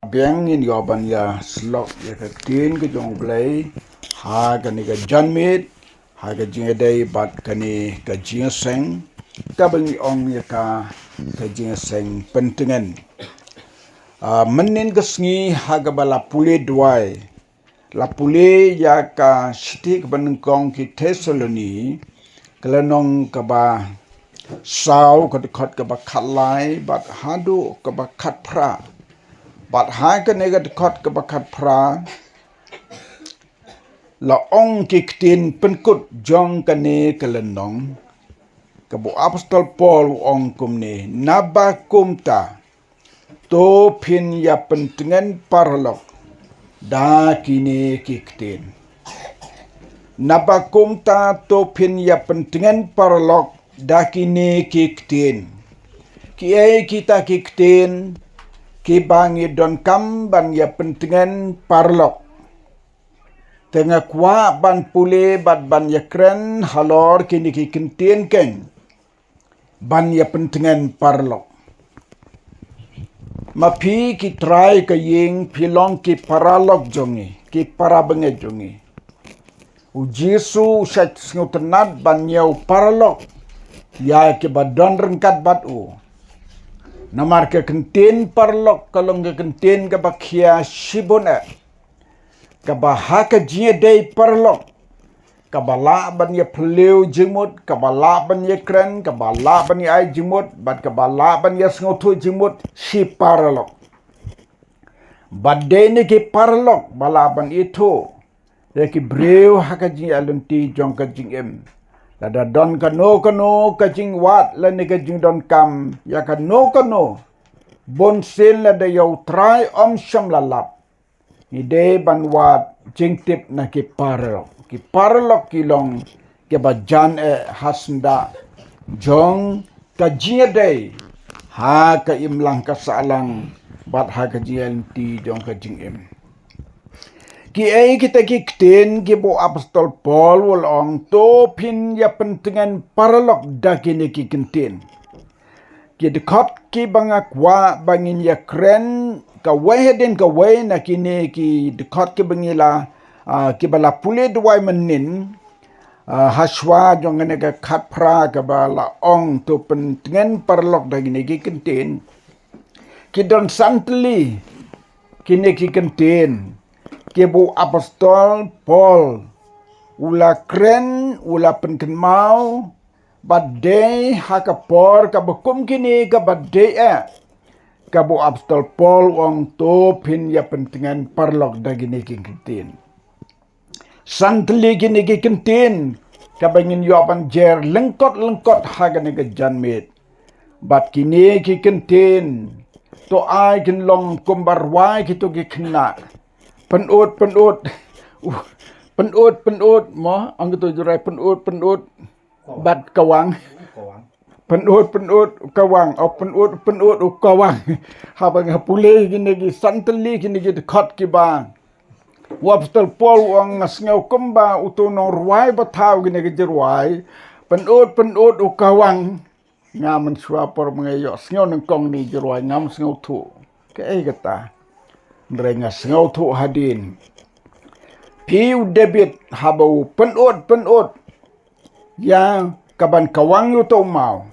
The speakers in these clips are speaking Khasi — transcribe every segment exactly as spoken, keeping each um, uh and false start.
Biang ngin ïoh ban ïa slok ïa ka ktien ka jong U Blei ha kane ka janmiet, ha ka jingïadei bad kane ka jingïaseng kaba ngi ong ïa ka, ka jingïaseng pyntngen. Ah, mynnin ka sngi ha kaba la pule duwai, la pule ïa ka shithi kaba nyngkong ki Thessaloni, ka lynnong kaba saw, ka dkhot kaba khatlai bad haduh kaba khatphra. Bad ha kane ka dkhot kaba khatphra la ong ki ktien pynkut jong kane ka lynnong, kaba u apostol Paul u ong kumne: Naba kumta, to phin ïa pyntngen paralok da kine ki ktien. Naba kumta, to phin ïa pyntngen paralok da kine ki ktien. Kiei kita ki ktien kiba ngi donkam ban ïa pyntngen paralok? Te nga kwah ban pule bad ban ïakren halor kine ki ktien kein ban ïa pyntngen paralok. Ma phi ki trai ka ïing, phi long ki paralok jong ngi, ki para bangeit jong ngi. U Jisu u shait sngewtynnat ban ñiew paralok ïa kiba don ryngkat bad u. Namar ka kyntien paralok ka long ka kyntien kaba khia shibun eh. Kaba ha ka jingïadei paralok, kaba lah ban ïa phylliew jingmut, kaba lah ban ïa kren, kaba lah ban ïa ai jingmut, bad kaba lah ban ïa sngewthuh jingmut shi paralok. Bad dei ne ki paralok ba lah ban ithuh ïa ki briew ha ka jingïaid lynti jong ka jingim. Lada don kano kano ka jingwad lane ka jingdonkam ïa kano kano, bunsien lada ïa U Trai ym shym la lap, ngi dei ban wad jingtip na ki paralok. Ki paralok ki long kiba jan eh ha syndah jong ka jingïadei ha ka imlang ka sahlang bad ha ka jingïaid lynti jong ka jingim. Kiei kita ki ktien kiba u apostol Paul u la ong to phin ïa pyntngen paralok da kine ki ktien? Ki dkhot kiba nga kwah ba ngin ïa kren kawei hadien kawei na kine ki dkhot kiba ngi la, ah, kiba la pule duwai mynnin, ah, ha shuwa jong kane ka khatphra kaba la ong to pyntngen paralok da kine ki ktien. Ki don san tylli kine ki ktien kiba u apostol Paul u la kren, u la pynkynmaw, bad dei ha ka por kaba kum kine kaba dei eh, kaba u apostol Paul u ong to phin ïa pyntngen paralok da kine ki ktien. San tylli kine ki ktien kaba ngin ïoh ban jer lyngkot lyngkot ha kane ka janmiet. Bad kine ki ktien to ai kin long kumba rwai kito ki khynnah. Pynut, pynut. Uh, pynut, pynut mo, ong kito Jrai pynut, pynut. Bad kawang. Pynut, pynut, kawang. Oh, pynut, pynut, u kawang. Haba nga pule kine ki san tylli kine ki dkhot kiba u apostol Paul u ong, nga sngew kumba uto u nongrwai ba thaw kine ki jingrwai. Pynut, pynut, u kawang. Nga mynshuwa por ba nga ïoh sngew nyngkong kine ki jingrwai ngam sngewthuh kaei kata. Hynrei nga sngewthuh hadien. Phi u David haba u pynut, pynut ïa kaban kawang ïa uto u maw.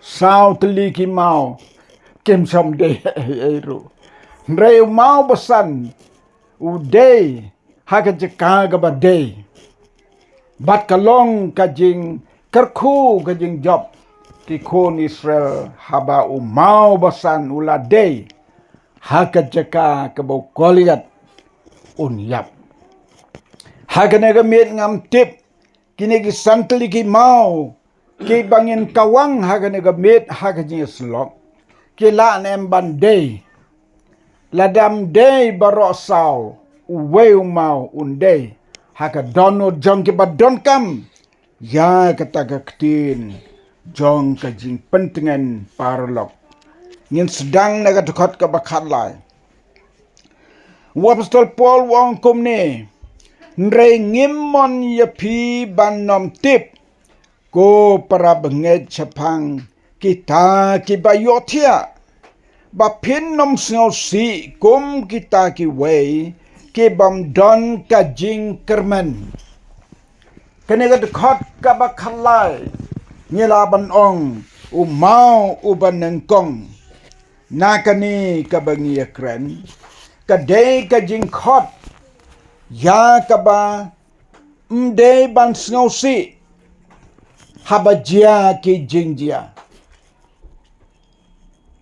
Saw tylli ki maw kim shym dei ei ei ruh. Hynrei u maw ba san u dei ha ka jaka kaba dei. Bad ka long ka jingkyrkhu, ka jingjop ki khun Israel haba u maw ba san u la dei ha ka jaka kaba u Goliath un ïap. Ha kane ka miet ngam tip kine ki san tylli ki maw kiba ngin kawang ha kane ka miet ha ka jingïasyllok ki lah ne em ban dei. Lada ym dei baroh saw, uwei u maw un dei ha ka dohnud jong kiba donkam ïa kata ka ktien jong ka jingpyntngen paralok. Ngin sdang na ka dkhot kaba khatlai. U apostol Paul u ong kumne: Hynrei ngim mon ïa phi ban nym tip, ko para bangeit shaphang kita kiba ïohthiah, Ba phin ym sngewsih kum kita kiwei ki bym don ka jingkyrmen. Kane ka dkhot kaba khatlai ngi lah ban ong, u maw uba nyngkong. Na kane kaba ngi ïakren, ka dei ka jingkhot ïa kaba ym dei ban sngewsih haba jia ki jingjia.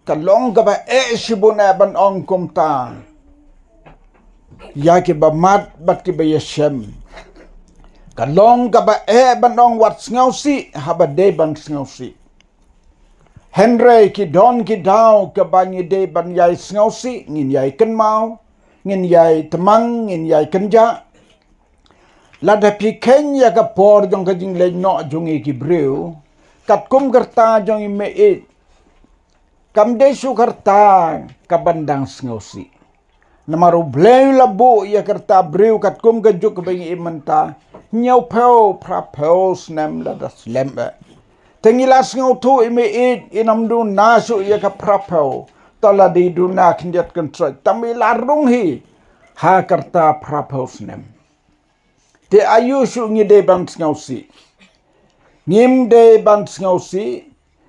Ka long kaba eh shibun eh ban ong kumta ïa kiba mad bad kiba ïashem. Ka long kaba eh ban ong wat sngewsih haba dei ban sngewsih. Hynrei ki don ki daw kaba ngi dei ban ïai sngewsih, ngin ïai kynmaw, ngin ïai tmang, ngin ïai kynjah. Lada phi kheiñ ïa ka por jong ka jingleit noh jong ngi ki briew, katkum ka rta jong i meiieid, kam dei shuh ka rta kaban dang sngewsih. Namar U Blei u la buh ïa ka rta briew katkum ka juk kaba ngi im mynta, hynñiewphew phraphew snem lada slem eh. Te ngi la sngewthuh i meiieid in ym duna shuh ïa ka phraphew, te lada i duna khyndiat khynsoit, tang ba i la rung hi ha ka rta phraphew snem. Te aïu shuh ngi dei ban sngewsih? Ngim dei ban sngewsih,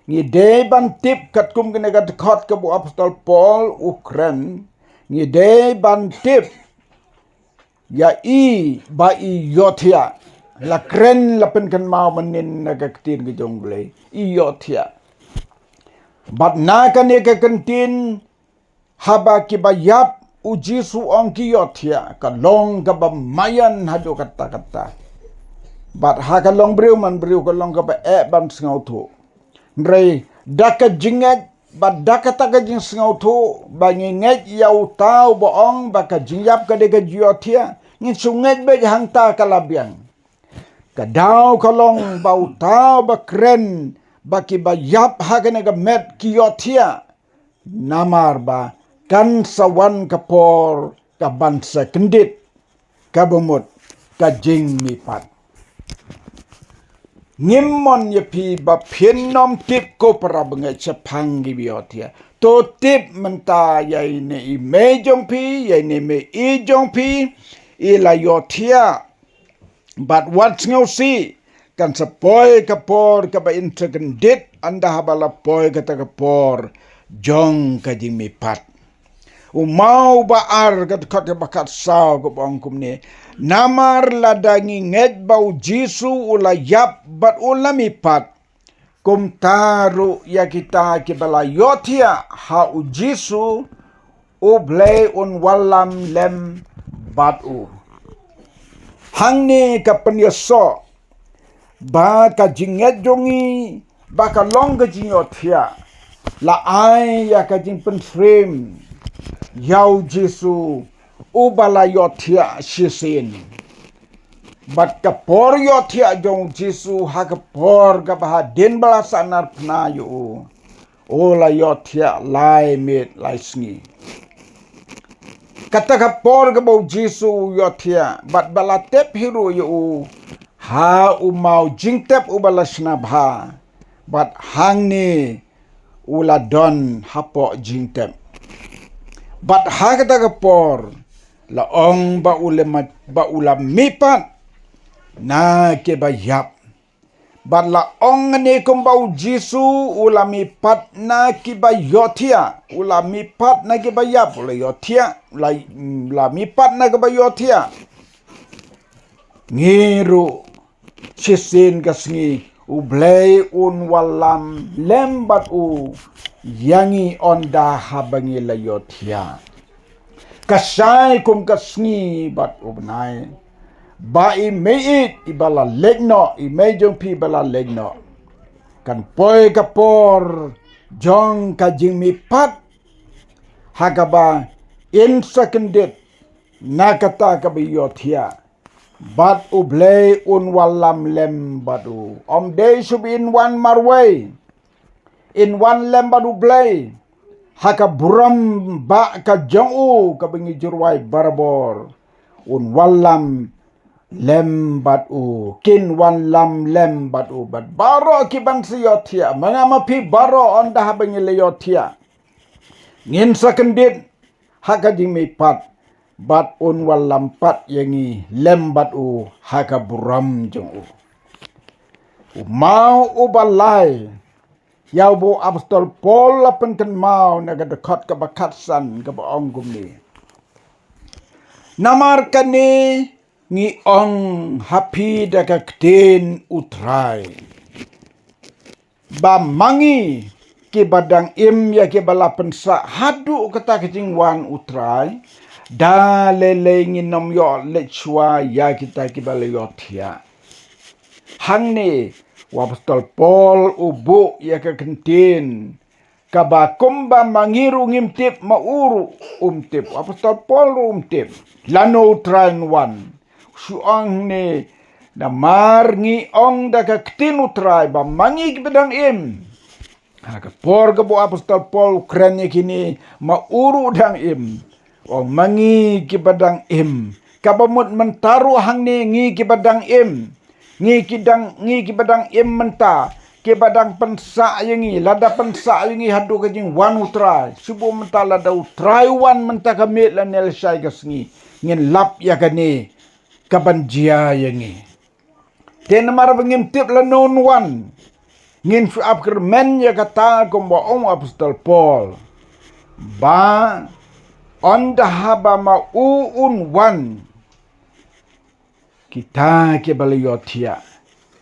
ngi dei ban tip katkum kane ka dkhot kaba u apostol Paul u kren, ngi dei ban tip ïa i ba i ïohthiah. La kren la pynkynmaw mynnin na ka ktien ka jong U Blei, i ïohthiah. Bad na kane ka kyntien, haba kiba ïap U Jisu u ong ki ïohthiah, ka long kaba maïan haduh katta katta. Bad ha ka longbriew manbriew ka long kaba eh ban sngewthuh. Hynrei da ka jingngeit bad da kata ka jingsngewthuh ba ngi ngeit ïa uta uba ong ba ka jingïap ka dei ka jingïohthiah, ngin shu ngeit beit hangta ka la biang. Ka daw ka long ba uta uba kren ba kiba ïap ha kane ka met ki ïohthiah, namar ba kan sa wan ka por kaban sa kyndit kaba mut ka jingmihpat. Ngim mon ïa phi ba phin ym tip ko para bangeit shaphang kiba ïohthiah. To tip mynta ïa ine i mei jong phi, ïa ine i mei jong phi, i la ïohthiah. Bad wat sngewsih, kan sa poi ka por kaba in sa kyndit ynda haba la poi kata ka por jong ka jingmihpat. U maw ba ar ka dkhot kaba khatsaw kaba ong kumne. Namar lada ngi ngeit ba U Jisu u la ïap bad u la mihpat, kumta ruh ïa kita kiba la ïohthiah ha U Jisu, U Blei un wallam lem bad u. Hangne ka pynïasoh ba ka jingngeit jong ngi ba ka long ka jingïohthiah la ai ïa ka jingpynshrim ïa U Jisu uba la ïohthiah shisien. Bad ka por ïohthiah jong U Jisu ha ka por kaba hadien ba la sahnarphna ïa u, u la ïohthiah lai miet lai sngi. Kata ka por kaba U Jisu u ïohthiah bad ba la tep hi ruh ïa u ha u maw jingtep uba la shna bha. Bad hangne u la don hapoh jingtep. Bad ha kata ka por la ong ba u la ma-, ba u la mihpat na kiba ïap. Bad la ong ne kumba U Jisu u la mihpat na kiba ïohthiah, u la mihpat na kiba ïap, u la ïohthiah, u la, u la mihpat na kiba ïohthiah. Ngi ruh shisien ka sngi U Blei un wallam lem bad u ïa ngi ynda haba ngi la ïohthiah. Ka shai kum ka sngi bad u bnai ba i mei i ba la leit noh, i mei jong phi ba la leit noh, kan poi ka por jong ka jingmihpat ha kaba in sa kyndit na kata kaba ïohthiah. Bad U Blei un wallam lem bad u. Ym dei shuh ba in wan marwei. In wan lem bad U Blei ha ka burom ba ka jong u kaba ngi ju rwai barabor. Un wallam lem bad u. Kin wallam lem bad u. Bad baroh kiban sa ïohthiah, ma nga ma phi baroh ynda haba ngi la ïohthiah, Ngin sa kyndit ha ka jingmihpat, bad un wallam pat ïa ngi lem bad u ha ka burom jong u. U maw u ba lai, ïa u ba u apostol Paul la pynkynmaw na ka dkhot kaba khatsan kaba ong kumne. Namar kane ngi ong ha phi da ka ktien u Trai, ba ma ngi kiba dang im ïa kiba la pynsah haduh kata ka jingwan u Trai, da lei lei ngin ym ïoh leit shuwa ïa kita kiba la ïohthiah. Hangne u apostol Paul u buh ïa ka kyntien kaba kumba ma ngi ruh ngim tip, ma u ruh um tip, u apostol Paul ruh um tip lano u Trai un wan. Shu ong ne, namar ngi ong da ka ktien u Trai ba ma ngi kiba dang im. Ha ka por kaba u apostol Paul u kren ïa kine, ma u ruh dang im. Ong ma ngi kiba dang im. Kaba mut mynta ruh hangne ngi kiba dang im. Ngi ki dang, ngi kiba dang im mynta, kiba dang pynsah ïa ngi, lada pynsah ïa ngi haduh ka jingwan u Trai. Shu buh mynta lada u Trai u wan mynta ka miet lane lashai ka sngi, ngin lap ïa kane kaban jia ïa ngi. Te namar ba ngim tip lano un wan, ngin shu ap kyrmen ïa kata kumba ong u apostol Paul, ba ynda haba ma u un wan, kita kiba la ïohthiah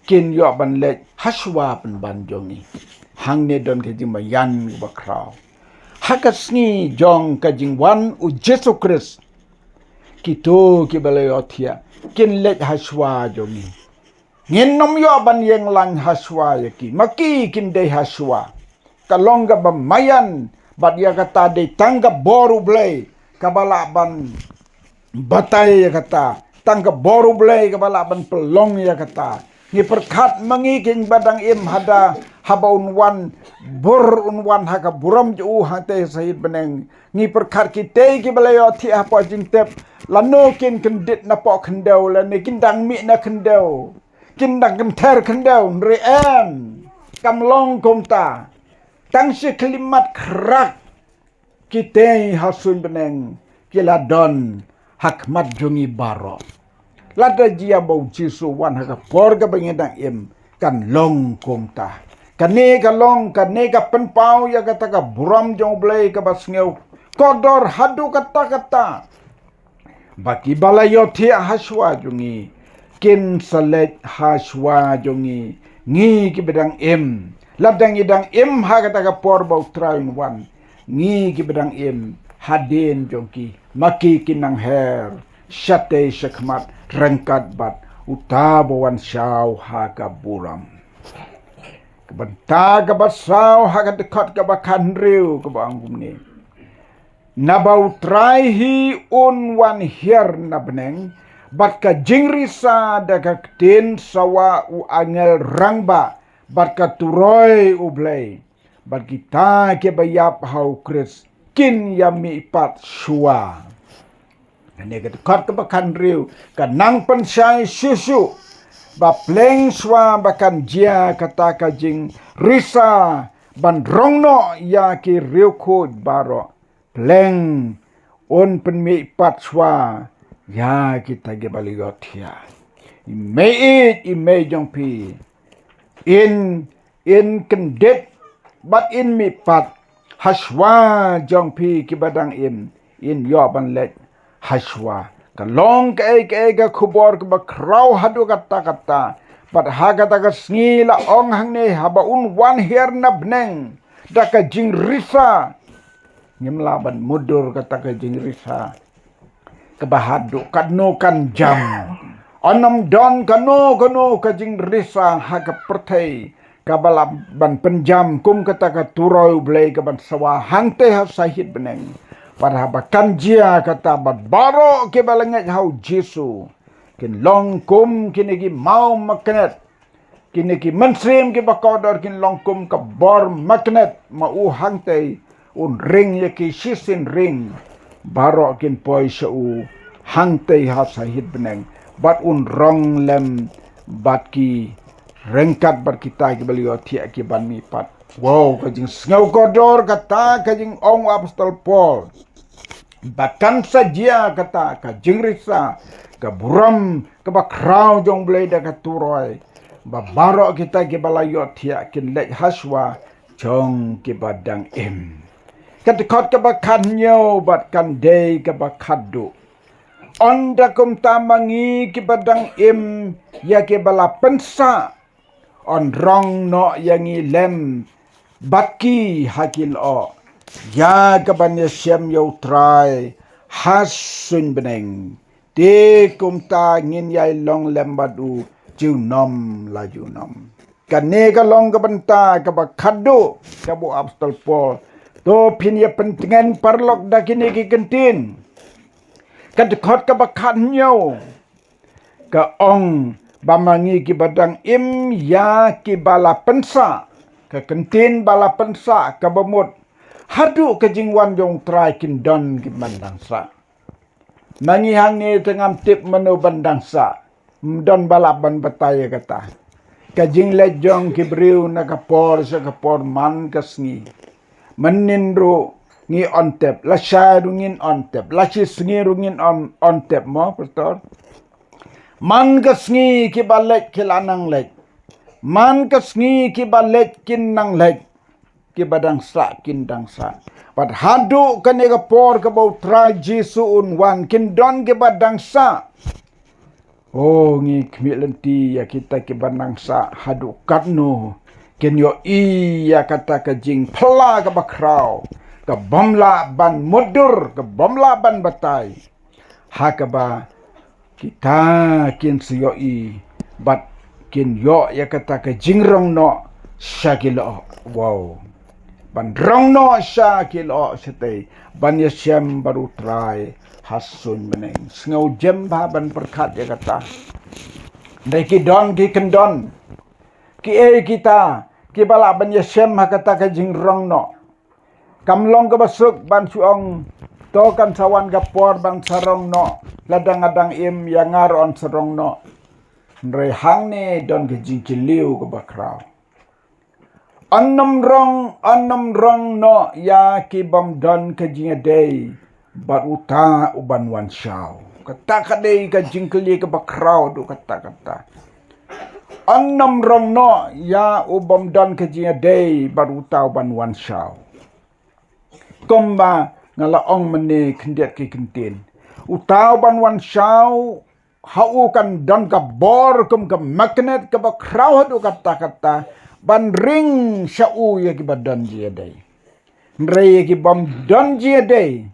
kin ïoh ban leit ha shuwa pynban jong ngi. Hangne don ka jingbaïan kaba khraw. Ha ka sngi jong ka jingwan u Jisu Khrist, kito kiba la ïohthiah kin leit ha shuwa jong ngi. Ngin ym ïoh ban ïeng lang ha shuwa ïa ki. Ma ki kin dei ha shuwa. Ka long kaba maïan, bad ïa kata dei tang ka bor u Blei kaba lah ban batai ïa kata. Tang ka bor u Blei kaba lah ban pynlong ïa kata. Ngi pyrkhat ma ngi kiba dang im hada haba un wan, bor un wan ha ka burom jong u hangtei ha shahid bneng. Ngi pyrkhat kitei kiba la ïohthiah hapoh jingtep, lano kin kyndit napoh khyndew lane kin dang mih na khyndew. Kin dang kynther khyndew, hynrei em. Kam long kumta. Tang shi khyllipmat khrak kitei ha suiñ bneng ki la don ha khmat jong ngi baroh. Lada jia ba u Jisu wan ha ka por kaba ngi dang im, kan long kumta. Kane ka long, kane ka pynpaw ïa kata ka burom jong u Blei kaba sngew kordor haduh katta katta. Ba kiba la ïohthiah ha shuwa jong ngi kin sa leit ha shuwa jong ngi, ngi kiba dang im. Lada ngi dang im ha kata ka por ba u Trai un wan, ngi kiba dang im, hadien jong ki, ma ki kin nang her shatei shakhmat ryngkat bad uta ba wan shaw ha ka burom. Ka bynta kaba saw ha ka dkhot kaba khathynriew kaba ong kumne. Naba u Trai hi un wan hiar na bneng bad ka jingrisa da ka ktien sawa u angel rangbah bad ka turoi u Blei, bad kita kiba ïap ha u Khrist kin ïamihpat shuwa. Kane ka dkhot kaba khathynriew ka nang pynshai shuh shuh ba pleng shuwa ba kan jia kata ka jingrisa ban rong noh ïa ki riewkhuid baroh. Pleng un pynmihpat shuwa ïa kita kiba la ïohthiah. I mei ïeit, i mei jong phi, in, in kyndit bad in mihpat ha shuwa jong phi kiba dang im, in ïoh ban leit ha shuwa. Ka long kaei kaei ka khubor kaba khraw haduh katta katta. Bad ha kata ka sngi la ong hangne, haba un wan hiar na bneng da ka jingrisa. Ngim lah ban mutdur kata ka jingrisa kaba haduh katno kan jam. Ym don kano kano ka jingrisa ha ka pyrthei kaba lah ban pynjam kum kata ka turoi u Blei kaban sawa hangtei ha shahid bneng. Bad haba kan jia kata, bad baroh kiba la ngeit ha u Jisu kin long kum kine ki maw maknet. Kine ki mynsiem kiba kordor kin long kum ka bor maknet, ma u hangtei un ring ïa ki shisien ring. Baroh kin poi sha u hangtei ha shahid bneng bad un rong lem bad ki ryngkat bad kita kiba la ïohthiah kiban mihpat. Wow, ka jingsngew kordor kata ka jingong u apostol Paul. Ba kan sa jia kata ka jingrisa, ka burom, kaba khraw jong U Blei da ka turoi. Ba baroh kita kiba la ïohthiah kin leit ha shuwa jong kiba dang im. Ka dkhot kaba khathynñiew bad kan dei kaba khatduh. Ynda kumta ma ngi kiba dang im ïa kiba la pynsah, yn rong noh ïa ngi lem bad ki ha ki lyoh, ïa kaban ïashem ïa U Trai ha suiñ bneng. Te kumta ngin ïai long lem bad u junom la junom. Kane ka long ka bynta kaba khatduh kaba u apostol Paul. To phin ïa pyntngen paralok da kine ki kyntien. Ka dkhot kaba khathynñiew ka ong ba ma ngi kiba dang im ïa kiba la pynsah. Ka kyntien ba la pynsah kaba mut haduh ka jingwan jong U Trai kin don kiban dang sah. Ma ngi hangne te ngam tip mano ban dang sah. Ym don ba lah ban batai ïa kata. Ka jingleit jong ki briew na ka por sha ka por man ka sngi. Mynnin ruh ngi on tep, lashai ruh ngin on tep, lashisngi ruh ngin on, on tep mo, pastor. Man ka sngi kiba leit ki la nang leit. Man ka sngi kiba leit kin nang leit. Kiba dang sah kin dang sah. Bad haduh kane ka por kaba U Trai Jisu un wan kin don kiba dang sah. O ngi khmih lynti ïa kita kiba dang sah haduh katno kin ïohi ïa kata ka jingphylla kaba khraw, ka bym lah ban mutdur, ka bym lah ban batai. Ha kaba kita kin sa ïohi bad kin ïoh ïa kata ka jingrong noh sha ki lyoh. Wow. Ban rong noh sha ki lyoh shatei ban ïashem bad U Trai ha suiñ bneng. Sngew jem bha ban pyrkhat ïa kata. Dei ki don ki kyndon. Kiei kita kiba lah ban ïashem ha kata ka jingrong noh. Kam long kaba suk ban shu ong to kan sa wan ka por ban sa rong noh, lada nga dang im ïa nga ruh yn sa rong noh. Hynrei hangne don ka jingkylli kaba khraw. Yn nym rong, yn nym rong noh ïa ki bym don ka jingïadei bad uta uban wan shaw. Kata ka dei ka jingkylli kaba khraw haduh katta katta. Yn nym rong noh ïa u bym don ka jingïadei bad uta uban wan shaw. Kumba nga la ong mynne khyndiat ki kyntien. Uta uban wan shaw ha u kan don ka bor kum ka magnet kaba khraw haduh katta katta ban ring sha u ïa kiba don jingïadei. Hynrei ïa ki bym don jingïadei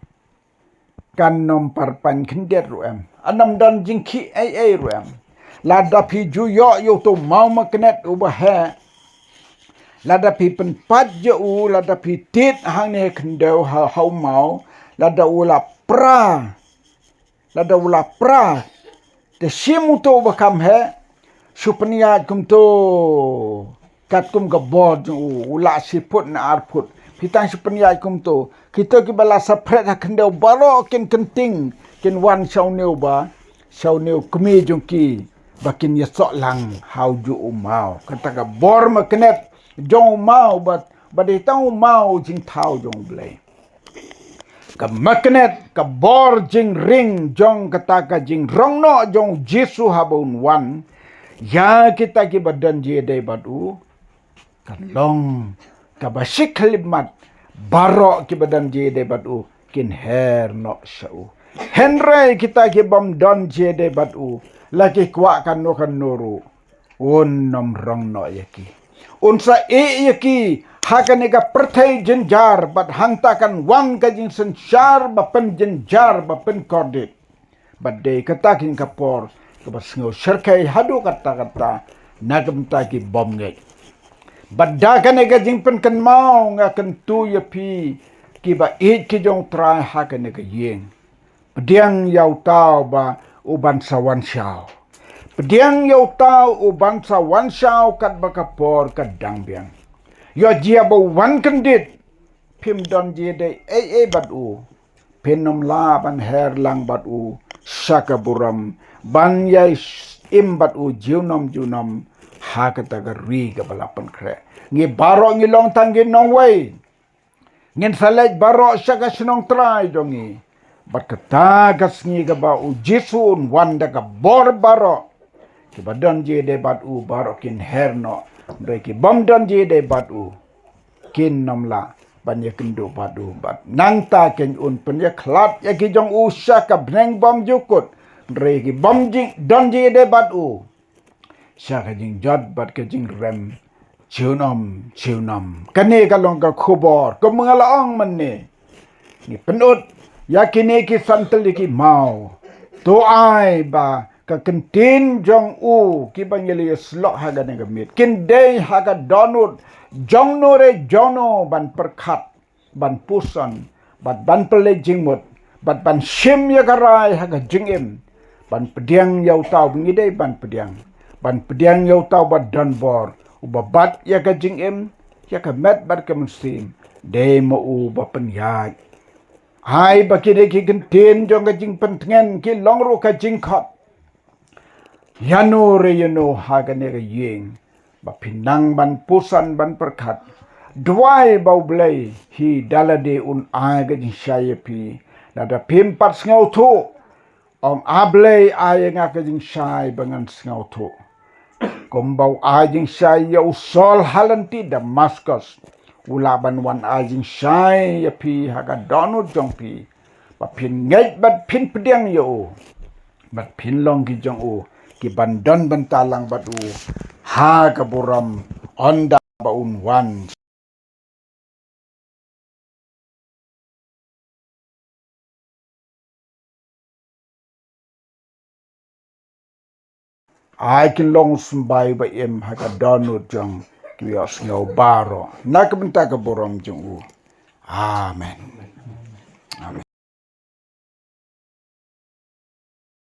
kan nym pyrpang khyndiat ruh em. Yn nym don jingkhih ei ei ruh em. Lada phi ju ïoh ïa uto u maw magnet uba heh, lada phi pynpait ïa u, lada phi tied hangne ha khyndew ha, ha u maw, lada u la pra, lada u la pra, te shim uto uba kham heh, shu pynïaid kumto, katkum ka bor jong u, u lah shi phut ne ar phut. Phi tang shu pynïaid kumto. Kito kiba la saphriang ha khyndew baroh kin kynting, kin wan sha une uba, sha une u kmie jong ki, ba kin ïasoh lang ha ujuh u maw. Kata ka bor magnet jong u maw ba, ba dei tang u maw jingthaw jong U Blei. Ka magnet, ka bor jingring jong kata ka jingrong noh jong u Jisu haba un wan ïa kita kiba don jingïadei bad u, kan long kaba shi khyllipmat. Baroh kiba don jingïadei bad u kin her noh sha u. Hynrei kita ki bym don jingïadei bad u, la ki kwah kano kano ruh, un nym rong noh ïa ki. Un sa ïeh ïa ki ha kane ka pyrthei jynjar, bad hangta kan wan ka jingsynshar ba pynjynjar, ba pynkordit. Bad dei kata kane ka por kaba sngew shyrkhei haduh katta katta na ka bynta ki bym ngeit. Bad da kane ka jingpynkynmaw nga kyntu ïa phi kiba ïeit ki jong U Trai ha kane ka ïing. Pdiang ïa uta uba uban sa wan shaw. Pdiang ïa uta uban sa wan shaw katba ka por ka dang biang. Ïoh jia ba u wan kyndit, phim don jingïadei ei ei bad u, phin nym lah ban her lang bad u sha ka burom, ban ïai im bad u junom junom ha kata ka ri kaba la pynkhreh. Ngi baroh ngi long tang ki nongwei. Ngin sa leit baroh sha ka shnong trai jong ngi. Bad kata ka sngi kaba u Jisu un wan da ka bor baroh. Kiba don jingïadei bad u baroh kin her noh. Hynrei ki bym don jingïadei bad u kin nym lah ban ïakynduh bad u. Bad nangta kin un pynïakhlad ïa ki jong u sha ka bneng bymjukut. Hynrei ki bym jing, don jingïadei bad u sha ka jingjot bad ka jingrem junom junom. Kane ka long ka khubor kumba nga la ong mynne. Ngi pynut ïa kine ki san tylli ki maw. To ai ba ka ktien jong u kiba ngi la ïohsngew ha kane ka miet kin dei ha ka dohnud jong no re jong no ban pyrkhat, ban puson, bad ban pynleit jingmut, bad ban shim ïa ka rai ha ka jingim, ban pdiang ïa uta uba ngi dei ban pdiang, ban pdiang ïa uta uba don bor, uba bat ïa ka jingim, ïa ka met bad ka mynsiem, dei ma u uba pynïaid. Ai ba kine ki ktien jong ka jingpyntngen ki long ruh ka jingkhot ïa no re ïa no ha kane ka ïing. Ba phin nang ban puson ban pyrkhat. Duwai ba U Blei hi da lade un ai ka jingshai ïa phi. Lada phim pat sngewthuh, ong, A Blei, ai ïa nga ka jingshai ba ngan sngewthuh. Kumba u ai jingshai ïa u Saul ha lynti Damaskus, u lah ban wan ai jingshai ïa phi ha ka dohnud jong phi. Ba phin ngeit bad phin pdiang ïa u, bad phin long ki jong u, ki ban don bynta lang bad u ha ka burom, ynda ba un wan. Ai kin long symbai ba im ha ka dohnud jong ki ïohsngew baroh na ka bynta ka burom jong u. Amen.